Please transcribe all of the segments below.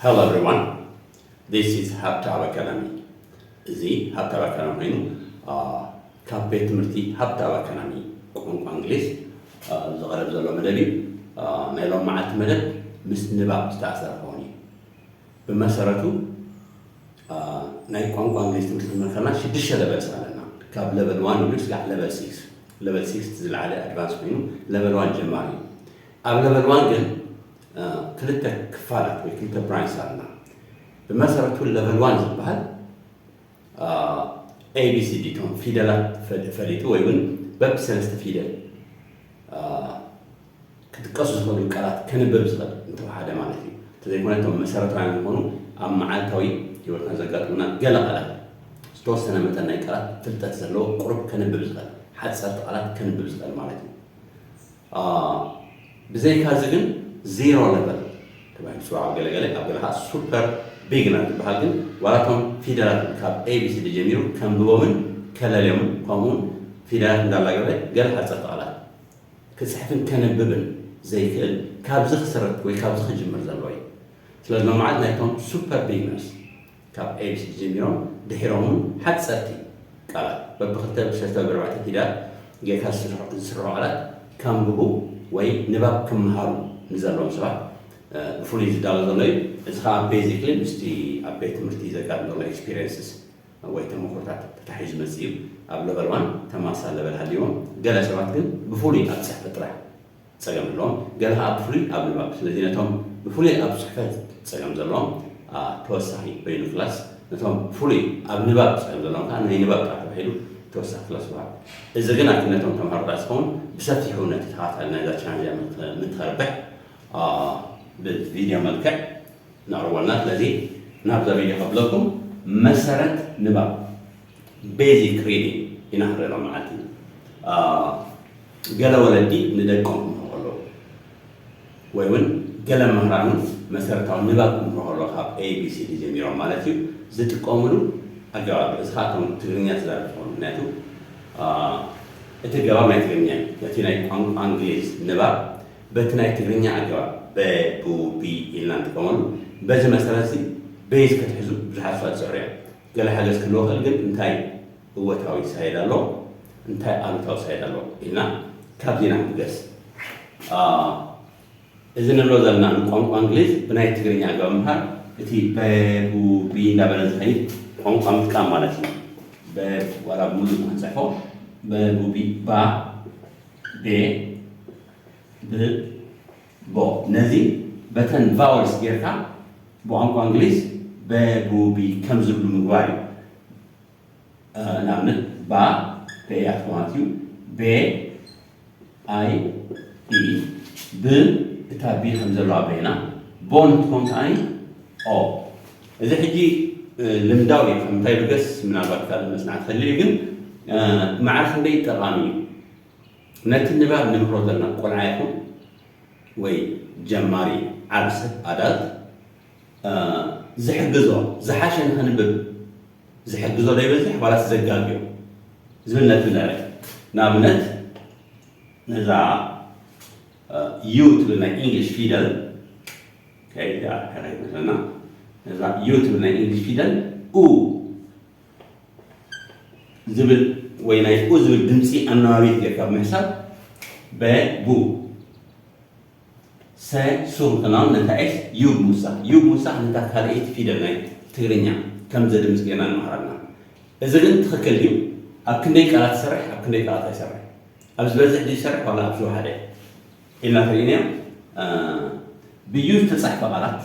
Hello everyone, this is ሃብተኣብ ኣካዳሚ። እዚ ሃብተኣብ ኣካዳሚ ኮይኑ፣ አ፣ ካብ ቤት ትምህርቲ ሃብተኣብ ኣካዳሚ ቋንቋ እንግሊዝ፣ አ፣ ዝቐርብ ዘሎ መደብ እዩ። አ፣ ናይ ሎም መዓልቲ መደብ ምስ ንባብ ዝተኣሰረ ክኸውን እዩ። ብመሰረቱ፣ አ፣ ናይ ቋንቋ እንግሊዝ ትምህርቲ ክንመልከልና ሽዱሽተ ለበልስ ኣለና። ካብ ለበል ዋን ኢሉ ስጋዕ ለበል ሲክስ። ለበል ሲክስ ዝለዓለ ኣድቫንስ ኮይኑ ለበል ዋን ጀማሪ እዩ። ኣብ ለበል ዋን ግን፣ አ፣ ክልተ ክፋላት ወይ ክልተ ብራንች ኣለና። ብመሰረቱ ለበል ዋን ዝበሃል፣ አ፣ ኤ ቢ ሲ ዲ ቶም ፊደላት ፈ-፣ ፈሊጡ ወይ እውን በብሰለስተ ፊደል፣ አ፣ ክጥቀሱ ዝኽእሉ ቃላት ከንብብ ዝኽእል እንተወሓደ ማለት እዩ። እንተዘይኮነ እቶም መሰረታውያን ዝኾኑ ኣብ መዓልታዊ ህይወትና ዘጋጥሙና ገለ ቃላት፣ ዝተወሰነ መጠን ናይ ቃላት ፍልጠት ዘለዎ ቁሩብ ከንብብ ዝኽእል፣ ሓፀርቲ ቃላት ከንብብ ዝኽእል ማለት እዩ። አ፣ ብዘይካ እዚ ግን ዜሮ ለቨል ተባሂሉ ዝፅዋዕ ኣብ ገለገለ፣ ኣብ ገለ ከዓ ሱፐር ቢግነር ዝበሃል ግን ዋላ እቶም ፊደላት ካብ ኤ ቢ ሲ ዲ ጀሚሩ ከንብቦምን ከለልዮምን ከምኡውን ፊደላት እንዳላገበ ገለ ሓፀርቲ ቃላት ክፅሕፍን ከንብብን ዘይክእል ካብዚ ክስረት ወይ ካብዚ ክጅምር ዘለዎ እዩ። ስለዚ ሎማዓት ናይቶም ሱፐር ቢግነርስ ካብ ኤ ቢ ሲ ዲ ጀሚሮም ድሒሮም እውን ሓፀርቲ ቃላት በብክልተ ብሰለስተ ብኣርባዕተ ፊደላት ጌርካ ዝስርሑ፣ ዝስርሑ ቃላት ከንብቡ ወይ ንባብ ክምሃሩ ንዘለዎም ሰባት፣ እ፣ ብፍሉይ ዝዳሎ ዘሎ እዩ። እዚ ከዓ ቤዚክሊ ምስቲ ኣብ ቤት ትምህርቲ ዘጋጥም ዘሎ ኤክስፒሪየንስስ ወይ ተመክሮታት ተታሒዙ ዝመፅእ እዩ። ኣብ ለቨል ዋን ተመሳሳሊ ለቨል ሃልይዎም፣ ገለ ሰባት ግን ብፍሉይ ኣብ ፅሕፈት ጥራሕ ፀገም ኣለዎም፣ ገለ ከዓ ብፍሉይ ኣብ ንባብ። ስለዚ ነቶም ብፍሉይ ኣብ ፅሕፈት ፀገም ዘለዎም፣ አ፣ ተወሳኺ በይኑ ክላስ፣ ነቶም ብፍሉይ ኣብ ንባብ ፀገም ዘለዎም ከዓ ናይ ንባብ ጥራሕ ተባሂሉ ተወሳኺ ክላስ ይወሃብ። እዚ ግን ኣብቲ ነቶም ተምሃሮ ጥራሕ ዝኸውን ብሰፊሑ ነቲ ተኸታታሊ ናይዛ ቻነል እዚኣ ምት-፣ ምትኸርብሕ፣ አ፣ ብቪድዮ መልክዕ ነቕርበልና። ስለዚ ናብዛ ቪድዮ ከብለኩም መሰረት ንባብ ቤዚክ ሪዲንግ ኢና ክንርኢ ሎም መዓልቲ። አ፣ ገለ ወለዲ ንደቆም ክምህሩ ከለዉ ወይ እውን ገለ መምህራን እውን መሰረታዊ ንባብ ክምህሩ ከለዉ ካብ ኤ ቢ ሲ ዲ ጀሚሮም ማለት እዩ ዝጥቀምሉ ኣገባብ። እዚ ከዓ እቶም ትግርኛ ተዛረብቲ ይኾኑ። ምክንያቱ፣ አ፣ እቲ ኣገባብ ናይ ትግርኛ እዩ። ነቲ ናይ ቋንቋ እንግሊዝ ንባብ በቲ ናይ ትግርኛ ኣገባብ በ፣ ቡ፣ ቢ ኢልና ንጥቀመሉ። በዚ መሰረት እዚ ቤዝ ክትሕዙ ብዙሓት ሰባት ዝፅዕሩ እዮም። ገለ ሓገዝ ክህልዎ ይኽእል፣ ግን እንታይ እወታዊ ሳይድ ኣሎ፣ እንታይ ኣሉታዊ ሳይድ ኣሎ ኢልና ካብዚ ኢና ክንብገስ። አ፣ እዚ ንብሎ ዘለና ንቋንቋ እንግሊዝ ብናይ ትግርኛ ኣገባብ ምምሃር፣ እቲ በ፣ ቡ፣ ቢ እንዳበለ ዝኸይድ ቋንቋ ምጥቃም ማለት እዩ። በ፣ ዋላ ብምሉእ ንክንፅሕፎ፣ በ፣ ቡ፣ ቢ፣ ባ፣ ቤ፣ ብ፣ ቦ። ነዚ በተን ቫወልስ ጌርካ ብቋንቋ እንግሊዝ በ፣ ቡ፣ ቢ ከም ዝብሉ ምግባር እዩ። እ፣ ንኣብነት ባ፣ በ እያ ትኾን ማለት እዩ። ቤ፣ ኣይ፣ ኢ፣ ብ፣ እታ ቢ ከም ዘለዋ በይና፣ ቦ ንክትኮን ከዓኒ ኦ። እዚ ሕጂ፣ እ፣ ልምዳዊ እዩ። ከምታይ ብገስ ምናልባት ካልእ መጽናዕቲ ከድልዩ እዩ፣ ግን፣ እ፣ ማዕረ ክንደይ ጠቓሚ እዩ። ነቲ ንባብ ንምህሮ ዘለና ቆልዓ ይኹን ወይ ጀማሪ ዓቢ ሰብ፣ ኣዳልት፣ እ፣ ዝሕግዞ፣ ዝሓሸ ንኸንብብ ዝሕግዞ ዶ ይበዝሕ ዋላስ ዘጋግዮ ዝብል ነቲ ንርኢ። ንኣብነት፣ ነዛ፣ እ፣ ዩ ትብል ናይ ኢንግሊሽ ፊደል፣ ኦኬ፣ እዚኣ ከመይ ትመስለና? ነዛ ዩ ትብል ናይ ኢንግሊሽ ፊደል ኡ ዝብል ወይ ናይ ኡ ዝብል ድምፂ ኣናባቢት ጌርካ ብምሕሳብ፣ በ፣ ቡ፣ ሰ፣ ሱ ክንከናውን ነታ ኤስ ዩ ምውሳኽ፣ ዩ ምውሳኽ ነታ ካልኣይቲ ፊደል ናይ ትግርኛ ከም ዘድምፅ ጌርና ንምሃር ኣለና። እዚ ግን ትኽክል ድዩ? ኣብ ክንደይ ቃላት ይሰርሕ፣ ኣብ ክንደይ ቃላት ኣይሰርሕ? ኣብ ዝበዝሕ ድዩ ይሰርሕ ዋላ ኣብ ዝወሓደ? ኢልና ተሪኢናዮ። እ፣ ብዩ ዝተፃሕፈ ቃላት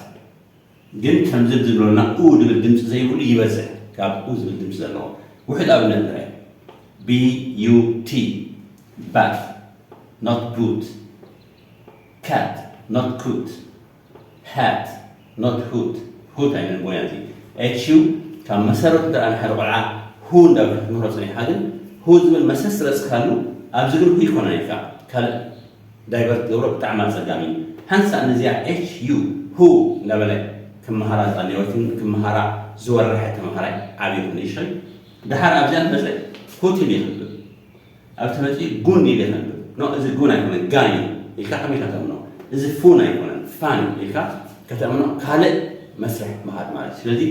ግን ከምዚ ዝብለና ኡ ዝብል ድምፂ ዘይብሉ ይበዝሕ ካብ ኡ ዝብል ድምፂ ዘለዎ። ውሕድ ኣብነት ንርአ። ቢ ዩ ቲ፣ ባት፣ not boot፣ ካት፣ not coot፣ ሃት፣ not hoot፣ ሁት ኣይነንቦያን እዚ። ኤች ዩ ካብ መሰረቱ ደኣ ንሓደ ቆልዓ ሁ እንዳበልካ ትምህሮ ጸኒሕካ፣ ግን ሁ ዝብል መሰስ ረጽካሉ፣ ኣብዚ ግን ሁ ይኮነን ኢልካ ካልእ ዳይቨርት ገብሮ ብጣዕሚ ኣጸጋሚ እዩ። ሓንሳእ ነዚኣ ኤች ዩ፣ ሁ እናበለ ክመሃራ ዝቐነየ ወይ ክም-፣ ክመሃራ ዝወረሐ ተመሃራይ ዓብዪ ይኹን ንእሽቶይ፣ ደሓር ኣብዚኣ እንተመጸ፣ ሁት ኢሉ ይኸንብብ። ኣብ ተመጺኡ ጉን ኢሉ ይኸንብብ። ኖ፣ እዚ ጉን ኣይኮነን፣ ጋን እዩ ኢልካ ከመይ ኢልካ ተእምኖ? እዚ ፉን ኣይኮነን፣ ፋን እዩ ኢልካ ከተእምኖ ካልእ መስርሕ ምኻድ ማለት እዩ። ስለዚ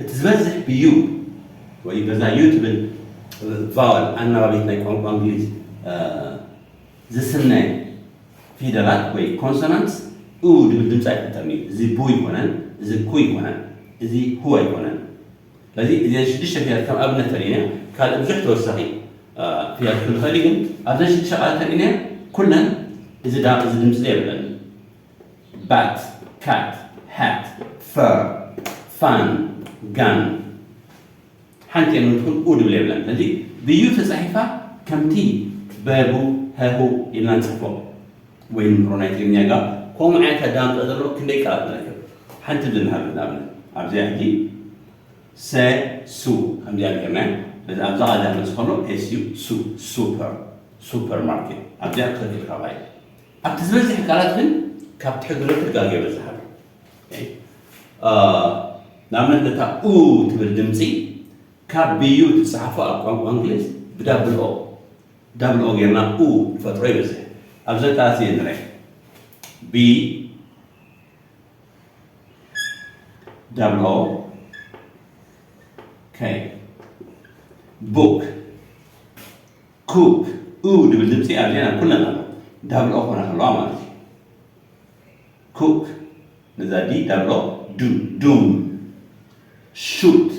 እቲ ዝበዝሕ ብዩ ወይ በዛ ዩ ትብል ቫወል ኣናባቢት ናይ ቋንቋ እንግሊዝ ዝስነ ፊደላት ወይ ኮንሶናንትስ ኡ ድብል ድምፂ ኣይፈጠርን እዩ። እዚ ቡ ኣይኮነን፣ እዚ ኩ ኣይኮነን፣ እዚ ሁ ኣይኮነን። ስለዚ እዚን ሽዱሽተ ፊደላት ከም ኣብነት ተሪእና ካልእ ብዙሕ ተወሳኺ ፊደላት ክንኽእል ግን ኣብዘን ሽዱሽተ ቃላት ተሪእና ኩለን እዚ ዳ እዚ ድምፂ ዘይብለን ባት፣ ካት፣ ሃት፣ ፈር፣ ፋን፣ ጋን ሓንቲ እያ ንትኹን ኡ ድብል የብለን። ስለዚ ብዩ ተፃሒፋ ከምቲ በቡ ሀሁ ኢልና ንፅሕፎ ወይ ንምህሮ ናይ ትግርኛ ጋር ከምኡ ዓይነት ኣዳምፃ ዘለዎ ክንደይ ቃላት ንረክብ። ሓንቲ ድንሃር ንኣብነት ኣብዚኣ ሕጂ ሰ ሱ ከምዚኣ ጌርና እዚ ኣብዛ ቃል ዝመፅ ከሎ ኤስ ዩ ሱ ሱፐር ሱፐር ማርኬት ኣብዚኣ ትኽክል ካባይ ኣብቲ ዝበዝሕ ቃላት ግን ካብ ትሕግረቱ ጋር ይበዝሕ ኣሎ። ንኣብነት ነታ ኡ ትብል ድምፂ ካብ ብዩ ትፅሓፎ ኣብ ቋንቋ እንግሊዝ ብዳብል ኦ ዳብል ኦ ጌርና ኡ ንፈጥሮ ይበዝሕ። ኣብዚ ቃላት እየ ንርኢ ቢ ዳብል ኦ ኦኬ ቡክ ኩክ ኡ ድብል ድምፂ ኣብዚኣ ኩለን ኣሎ ዳብል ኦ ኮና ከለዋ ማለት እዩ። ኩክ ነዛ ዲ ዳብል ኦ ዱ ዱም ሹት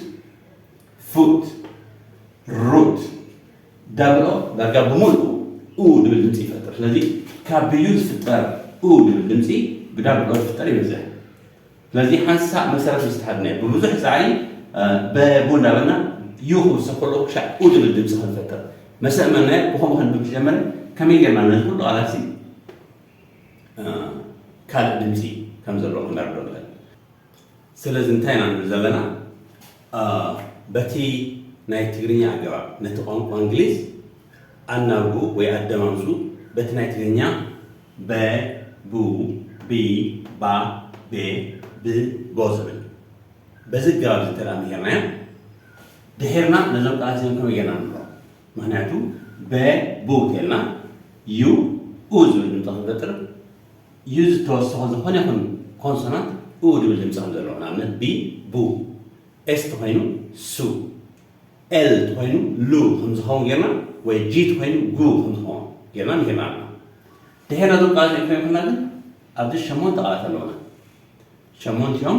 ፉት ሩት ዳብል ኦ ዳርጋ ብምልኡ ኡ ድብል ድምፂ ይፈጥር። ስለዚ ካብ ብዩ ዝፍጠር ኡ ድብል ድምፂ ብዳብል ኦ ዝፍጠር ይበዝሕ። ስለዚ ሓንሳእ መሰረት ምስ ተሓዝና ብብዙሕ ፃዕሪ በቡ እንዳበልና ዩ ክውሰኽ ከሎ ክሻዕ ኡ ድብል ድምፂ ክንፈጥር መሰእመናዮ ብኸምኡ ክንብል ምስ ጀመረ ከመይ ጌርና ነዚ ኩሉ ቃላት ካልእ ድምፂ ከም ዘለዎ ክንረድኦ ንኽእል። ስለዚ እንታይ ኢና ንብል ዘለና? በቲ ናይ ትግርኛ ኣገባብ ነቲ ቋንቋ እንግሊዝ ኣናብብኡ ወይ ኣደማምፅኡ በቲ ናይ ትግርኛ በ፣ ቡ፣ ቢ፣ ባ፣ ቤ፣ ብ፣ ቦ ዝብል በዚ ኣገባብ እዚ እንተ ደኣ ምሂርናዮ ድሒርና ነዞም ቃላት እዚኦም ከመይ ጌርና ንምህሮም? ምኽንያቱ በ፣ ቡ እንተልና ዩ፣ ኡ ዝብል ድምፂ ክንፈጥር ዩ ዝተወሰኸ ዝኾነ ይኹን ኮንሶናንት ኡ ድብል ድምፂ ከም ዘለዎ ንኣብነት ቢ ቡ ኤስ ተኾይኑ ሱ ኤል ተኾይኑ ሉ ከም ዝኸውን ጌርና ወይ ጂ ተኾይኑ ጉ ከም ዝኸውን ጌርና ንጌርና ኣለና። ድሕርና እዞም ቃላት እንታይ ኮይኖም ግን ኣብዚ ሸሞንተ ቃላት ኣለውና። ሸሞንቲኦም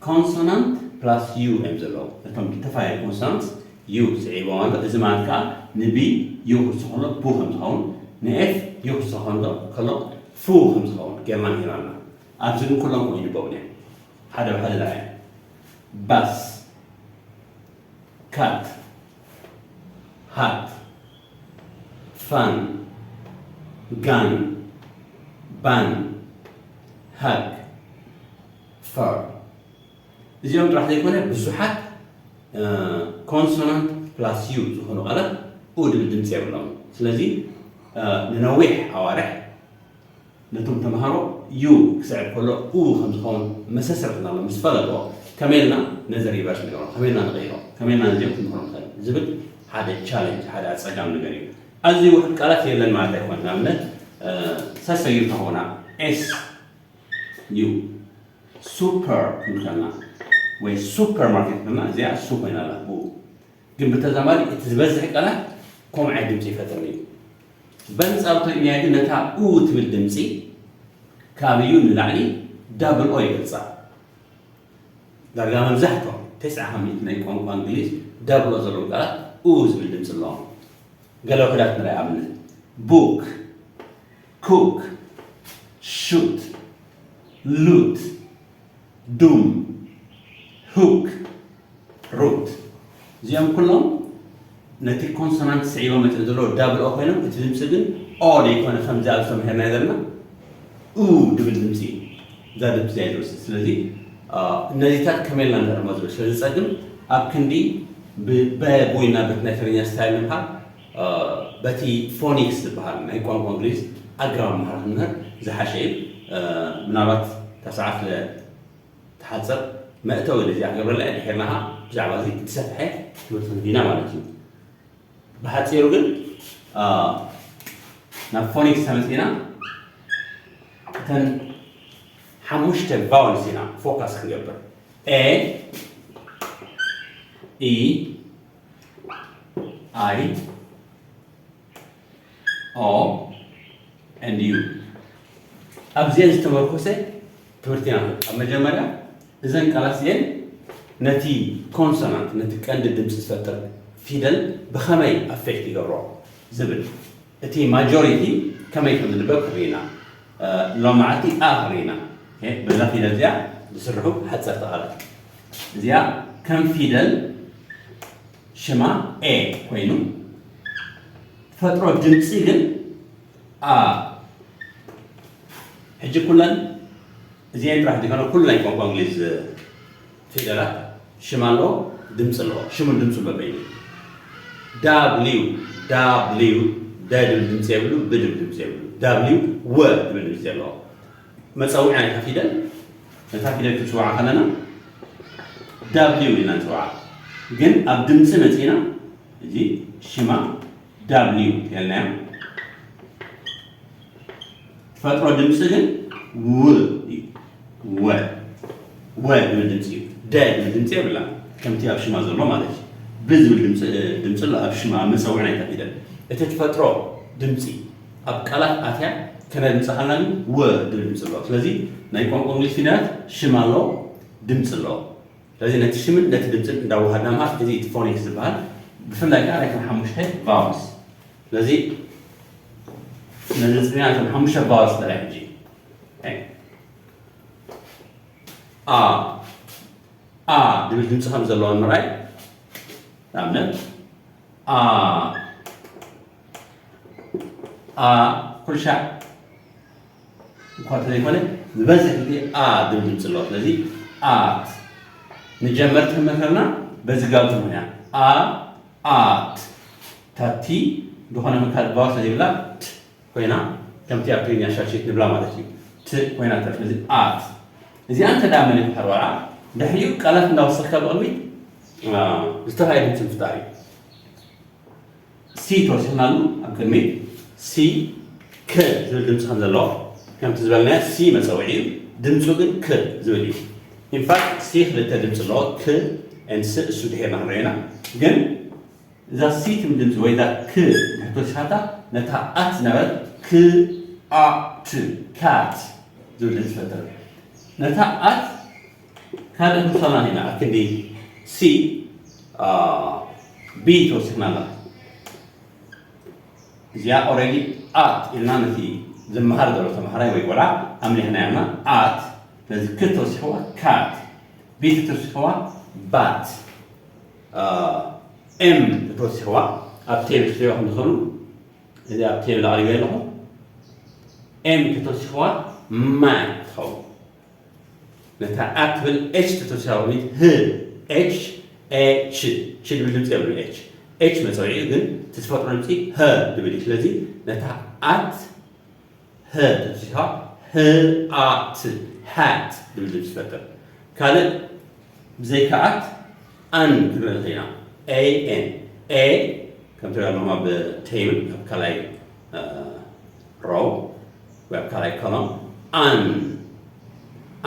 ኮንሶናንት ፕላስ ዩ እዮም ዘለዉ። እቶም ዝተፈላለዩ ኮንሶናንት ዩ ስዒቦም ኣሎ። እዚ ማለት ከዓ ንቢ ዩ ክወስኽ ከሎ ቡ ከም ዝኸውን፣ ንኤፍ ዩ ክወስኽ ከሎ ከሎ ፉ ከም ዝኸውን ጌርና ንጌርና ኣለና። ኣብዚ ግን ኩሎም ከምኡ ይንበቡ እዮም። ሓደ ብሓደ ዳኣ እዮም። ባስ፣ ካት፣ ሃት፣ ፋን፣ ጋን፣ ባን፣ ሃግ፣ ፈር። እዚኦም ጥራሕ ዘይኮነ ብዙሓት ኮንሶናንት ፕላስ ዩ ዝኾኑ ቃላት ኡ ድብል ድምፂ የብሎም። ስለዚ ንነዊሕ ኣዋርሕ ነቶም ተምሃሮ ዩ ክስዕብ ከሎ ኡ ከም ዝኸውን መሰስርትና ኣሎ ምስ ፈለጥዎ ከመይ ኢልና ነዚ ሪቨርስ ንገብሮ ከመይ ኢልና ንቕይሮ ከመይ ኢልና ነዚኦም ክንምህሮም ንኽእል ዝብል ሓደ ቻለንጅ ሓደ ኣፀጋሚ ነገር እዩ። ኣዝዩ ውሑድ ቃላት የለን ማለት ኣይኮን። ንኣብነት ሰሰጊር ተኾና ኤስ ዩ ሱፐር ክንከልና ወይ ሱፐር ማርኬት ከልና እዚኣ ሱ ኮይና ኣላ ብኡ ግን ብተዛማዲ እቲ ዝበዝሕ ቃላት ከምኡ ዓይነት ድምፂ ይፈጥር እዩ። በንፃር ተሪእናዮ ግን ነታ ኡ ትብል ድምፂ ካብ ዩ ንላዕሊ ዳብል ኦ ይገልፃ። ዳርጋ መብዛሕትኦም ተስዓ ካብ ሚእቲ ናይ ቋንቋ እንግሊዝ ዳብል ኦ ዘለዎም ቃላት ኡ ዝብል ድምፂ ኣለዎም። ገለ ውሑዳት ንርኣይ ኣብነት book cook shoot loot doom hook root እዚኦም ኩሎም ነቲ ኮንሶናንት ስዒቦም መፅኦም ዘለዉ ዳብል ኦ ኮይኖም እቲ ድምፂ ግን ኦ ዘይኮነ ከምዚ ኣብ ዝተምሃርናዮ ዘለና ኡ ድብል ድምፂ እዩ። እዛ ድምፂ እዚኣ ይወስድ። ስለዚ እነዚታት ከመይ ኢልና ንእርሞ ዝብል ስለ ዝፀግም ኣብ ክንዲ በቡይና በት ናይ ትግርኛ ስታይል ንምሃር በቲ ፎኒክስ ዝበሃል ናይ ቋንቋ እንግሊዝ ኣገባብ ምሃር ክንምህር ዝሓሸ እዩ። ምናልባት እታ ሰዓት ስለ ትሓፀር መእተዊ ነዚኣ ክገብረላ እየ። ድሒርና ብዛዕባ እዚ እቲ ሰፍሐ ትምህርቲ ክንዲና ማለት እዩ። ብሓፂሩ ግን ናብ ፎኒክስ ተመፂና እተን ሓሙሽተ ቫውልስ ኢና ፎካስ ክንገብር። A E I O and U። ኣብዚአን ዝተመርኮሰ ትምህርቲ ኢና። ኣብ መጀመርያ እዘን ቃላት እዚአን ነቲ ኮንሶናንት፣ ነቲ ቀንዲ ድምፂ ዝፈጥር ፊደል ብኸመይ ኣፌክት ይገብሮ ዝብል፣ እቲ ማጆሪቲ ከመይ ከም ዝንበብ ክርኢ ኢና። ሎማዓልቲ ኣ ክርኢ ኢና። በዛ ፊደል እዚኣ ዝስርሑ ሓፀርቲ ቃላት። እዚኣ ከም ፊደል ሽማ ኤ ኮይኑ፣ ትፈጥሮ ድምፂ ግን ኣ። ሕጂ ኩለን እዚአን ጥራሕ ዘይኮነ ኩሉ ናይ ቋንቋ እንግሊዝ ፊደላት ሽም ኣለዎ፣ ድምፂ ኣለዎ። ሽምን ድምፁ በበይኑ። ዳብሊው፣ ዳብሊው፣ ደ ድብል ድምፂ የብሉ፣ ብ ድብል ድምፂ የብሉ። ዳብሊው፣ ወ ድብል ድምፂ ኣለዎ። መፀውዒ ናይታ ፊደል፣ ነታ ፊደል ክንፅውዓ ከለና ዳብሊው ኢልና ንፅውዓ። ግን ኣብ ድምፂ መፂና፣ እዚ ሽማ ዳብሊው ኢልናዮ። ትፈጥሮ ድምፂ ግን ው እዩ። ወ፣ ወ ዝብል ድምፂ እዩ። ደ ዝብል ድምፂ የብላ። ከምቲ ኣብ ሽማ ዘሎ ማለት እዩ። ብ ዝብል ድምፂ፣ ድምፂ ኣሎ ኣብ ሽማ፣ ኣብ መፀውዒ ናይታ ፊደል። እቲ ትፈጥሮ ድምፂ ኣብ ቃላት ኣትያ ከነድምፃ ከለና ግን ወ ዝብል ድምፂ ኣሎ። ስለዚ ናይ ቋንቋ እንግሊዝ ፊደላት ሽም ኣሎ፣ ድምፂ ኣሎ። ስለዚ ነቲ ሽምን ነቲ ድምፅን እንዳወሃድና ምሃብ፣ እዚ እቲ ፎኒክስ ዝበሃል። ብፍላይ ከዓ ናይቶም ሓሙሽተ ቫውልስ። ስለዚ ነዚ ፅንያ እቶም ሓሙሽተ ቫውልስ ጥራይ ሕጂ። ኦኬ። ኣ፣ ኣ ዝብል ድምፂ ከም ዘለዎን ምርኣይ። ንኣብነት ኣ፣ ኣ፣ ኩልሻዕ እኳ እንተዘይኮነ ዝበዝሕ ግዜ ኣ ዝብል ድምፂ ኣለዎ። ስለዚ ኣት ንጀመርቲ መምህርና በዚ ጋብዝ ምኽንያት ኣ፣ ኣት፣ ታቲ ዝኾነ ካልእ ቫውል ስለዘይብላ ት ኮይና፣ ከምቲ ኣብ ትግርኛ ሻልሽት ንብላ ማለት እዩ። ት ኮይና ተርፍ። ስለዚ ኣት። እዚኣ እንተ ደኣ መሊእካ ሓርባዓ፣ ድሕሪኡ ቃላት እንዳወሰኽካ ብቕድሚት፣ አ፣ ዝተፈላለየ ድምፂ ምፍጣር እዩ። ሲ ተወሲኽናሉ ኣብ ቅድሚት። ሲ፣ ክ ዝብል ድምፂ ከም ዘለዎ፣ ከምቲ ዝበልናዮ ሲ መፀውዒ እዩ። ድምፁ ግን ክ ዝብል እዩ። ኢንፋክት ሲ ክልተ ድምፂ ኣለዎ። ክ ኤንድ ስ፣ እሱ ድሒርና ክንሪኦ ኢና። ግን እዛ ሲ ትብል ድምፂ ወይ እዛ ክ እንድሕር ተወሲኻታ፣ ነታ ኣት ዝነበረት ክ ኣ ት፣ ካት ዝብል ድምፂ ትፈጥር። ነታ ኣት ካልእ ክንሰና ኢና። ኣብ ክንዲ ሲ፣ አ፣ ቢ ተወሲኽና ኣላ። እዚኣ ኦልሬዲ ኣት ኢልና ነቲ ዝመሃር ዘሎ ተምሃራይ ወይ ቆልዓ ኣምሊሕናዮ ኣለና። ኣት፣ ነዚ ክ ተወሲኽዋ ካት፣ ቢ ተወሲኽዋ ባት፣ አ፣ ኤም ተወሲኽዋ ኣብ ቴብል ክትሪኦ ከም ትኽእሉ፣ እዚ ኣብ ቴብል ኣቕሪበ ኣለኹ። ኤም ተወሲኽዋ ማት ትኸውን። ነታ ኣት ትብል ኤች ተተወሲኻ ቅድሚት ህ፣ ኤች፣ ኤ፣ ች፣ ች ድብል ድምፂ የብሉን ኤች። ኤች መፀውዒ ግን እቲ ዝፈጥሮ ድምፂ ሀ ድብል እዩ። ስለዚ ነታ ኣት ሀ ተተወሲኻ ህ፣ ኣ፣ ት፣ ሃት ድብል ድምፂ ትፈጥር። ካልእ ብዘይካ ኣት ኣን ክንርኢ ንኽእል ኢና። ኤ ኤን። ኤ ከም ትሪኦ ኣለኹም ኣብ ቴብል ኣብ ካልኣይ፣ እ፣ ሮው ወይ ኣብ ካልኣይ ኮሎም። ኣን፣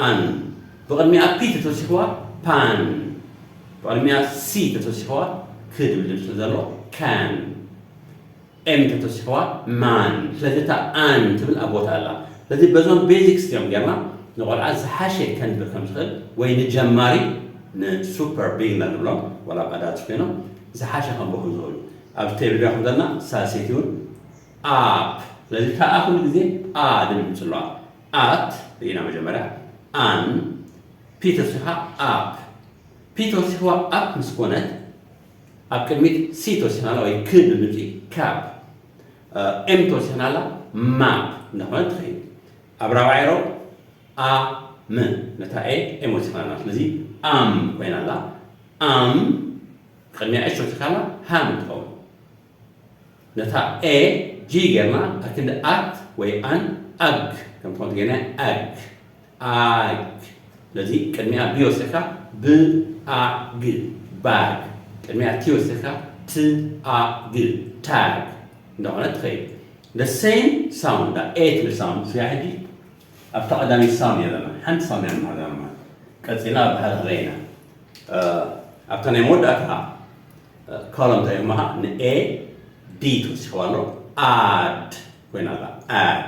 ኣን። ብቕድሚኣ ፒ ተተወሲኽዋ ፓን። ብቕድሚኣ ሲ ተተወሲኽዋ ክ ድብል ድምፂ ዘሎ ካን። ኤም ተተወሲኽዋ ማን። ስለዚ እታ ኣን ትብል ኣብ ቦታ ኣላ። ስለዚ በዞም ቤዚክስ እዮም ጌርና ንቆልዓ ዝሓሸ ከንብር ከም ዝኽእል ወይ ንጀማሪ፣ ንሱፐር ቢግነር ንብሎም፣ ዋላ ኣብ ኣዳልት ኮይኖም ዝሓሸ ከንብሩ ከም ዝኽእሉ። ኣብ ቴብል ሪኣ ከም ዘለና ሳልሰይቲ እውን ኣፕ። ስለዚ እታ ኣ ኩሉ ግዜ ኣ ድብል ድምፂ ኣለዋ። ኣት ርኢና መጀመርያ። ኣን፣ ፒ ተወሲኻ ኣፕ። ፒ ተወሲኽዋ ኣፕ ምስ ኮነት ኣብ ቅድሚት ሲ ተወሲኽና ኣላ ወይ ክ ድብል ድምፂ ካፕ። እ፣ ኤም ተወሲኽና ኣላ ማፕ እንዳኾነት ትኸይድ። ኣብ ራብዓይ ሮ ኣ ም፣ ነታ ኤ ኤም ወሲኽና ኣላ። ስለዚ ኣም ኮይና ኣላ። ኣም ቅድሚያ ኤች ወሲኽና ኣላ ሃም ትኸውን። ነታ ኤ ጂ ጌርና ኣብ ክንዲ ኣት ወይ ኣን ኣግ ከም ትኾን ጌርና ኣግ፣ ኣግ። ስለዚ ቅድሚያ ቢ ወሲኽካ ብ ኣ ግ፣ ባግ። ቅድሚያ ቲ ወሲኽካ ት ኣ ግ፣ ታግ። እንዳኾነ ትኸይድ። The same sound፣ እዛ ኤ ትብል ሳውንድ እዚኣ ሕጂ ኣብታ ቀዳመይቲ ሳውንድ እያ ዘለና። ሓንቲ ሳውንድ እያ ንመሃር ዘለና ማለት። ቀጺልና ኣብ ሓደ ክንርኢ ኢና። ኣብታ ናይ መወዳእታ ኮሎም እንታይ ይህማኻ? ንኤ ዲ ተወሲኽዋ ኣሎ። ኣድ ኮይና ኣላ። ኣድ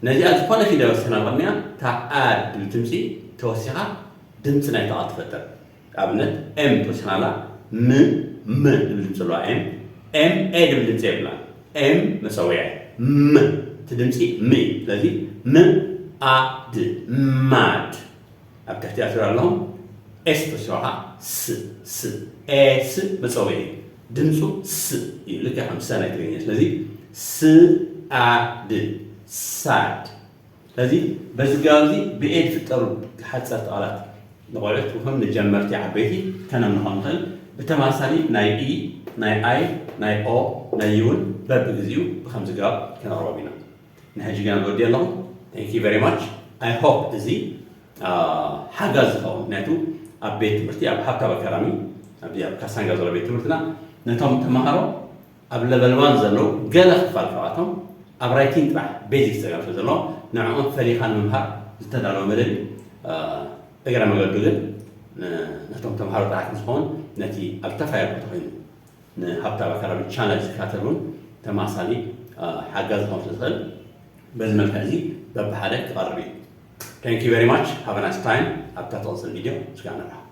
ነዚኣ ዝኾነ ፊደል ወሲኽና ቅድሚያ እታ ኣድ ድብል ድምፂ ተወሲኻ ድምፂ ናይ ተቓል ትፈጥር። ኣብነት ኤም ተወሲኽና ኣላ። ም ም ድብል ድምፂ ኣለዋ። ኤም ኤም ኤ ድብል ድምፂ የብላ። ኤም መፀውያ ም እቲ ድምፂ ም እዩ። ስለዚ ም ኣ ድ ማድ ኣብ ትሕቲ ኣትር ኣለኹም። ኤስ ተወሲኻ ስ ስ ኤስ መፀውዒ እዩ። ድምፁ ስ እዩ። ልክዕ ከም ሰ ናይ ትግርኛ። ስለዚ ስ ኣ ድ ሳድ። ስለዚ በዚ ግራብ እዚ ብኤ ዝፍጠሩ ሓፀርቲ ቃላት ንቆልዑት ይኹን ንጀመርቲ ዓበይቲ ከነምልኾም ንኽእል። ብተማሳሊ ናይ ኢ፣ ናይ ኣይ፣ ናይ ኦ፣ ናይ ዩ እውን በብግዚኡ ብከምዚ ግራብ ከነቕርቦም ኢና። ንሕጂ ግን ኣወዲ ኣለኹ። Thank you very much. I hope እዚ ሓጋዚ ዝኸውን፣ ምክንያቱ ኣብ ቤት ትምህርቲ ኣብ ሃብታብ ኣካዳሚ ኣብዚ ኣብ ካሳንጋ ዘሎ ቤት ትምህርትና ነቶም ተምሃሮ ኣብ ለቨል ዋን ዘለዉ ገለ ክፋል ካብኣቶም ኣብ ራይቲንግ ጥራሕ ቤዚክ ጸገም ስለ ዘለዎ ንዕኦም ፈሊኻ ንምምሃር ዝተዳለወ መደብ እዩ። እግረ መገዱ ግን ነቶም ተምሃሮ ጥራሕ ዝኸውን ነቲ ኣብ ተፋየር ተኾይኑ ንሃብታብ ኣካዳሚ ቻነል ዝከታተል እውን ተማሳሊ ሓጋዚ ክኸውን ስለ ዝኽእል በዚ መልክዕ እዚ በብሓደ ክቐርብ እዩ። Thank you very much. Have a nice time. ኣብታ ትቕፅል ቪድዮ ስጋዕ ንርሓቕ።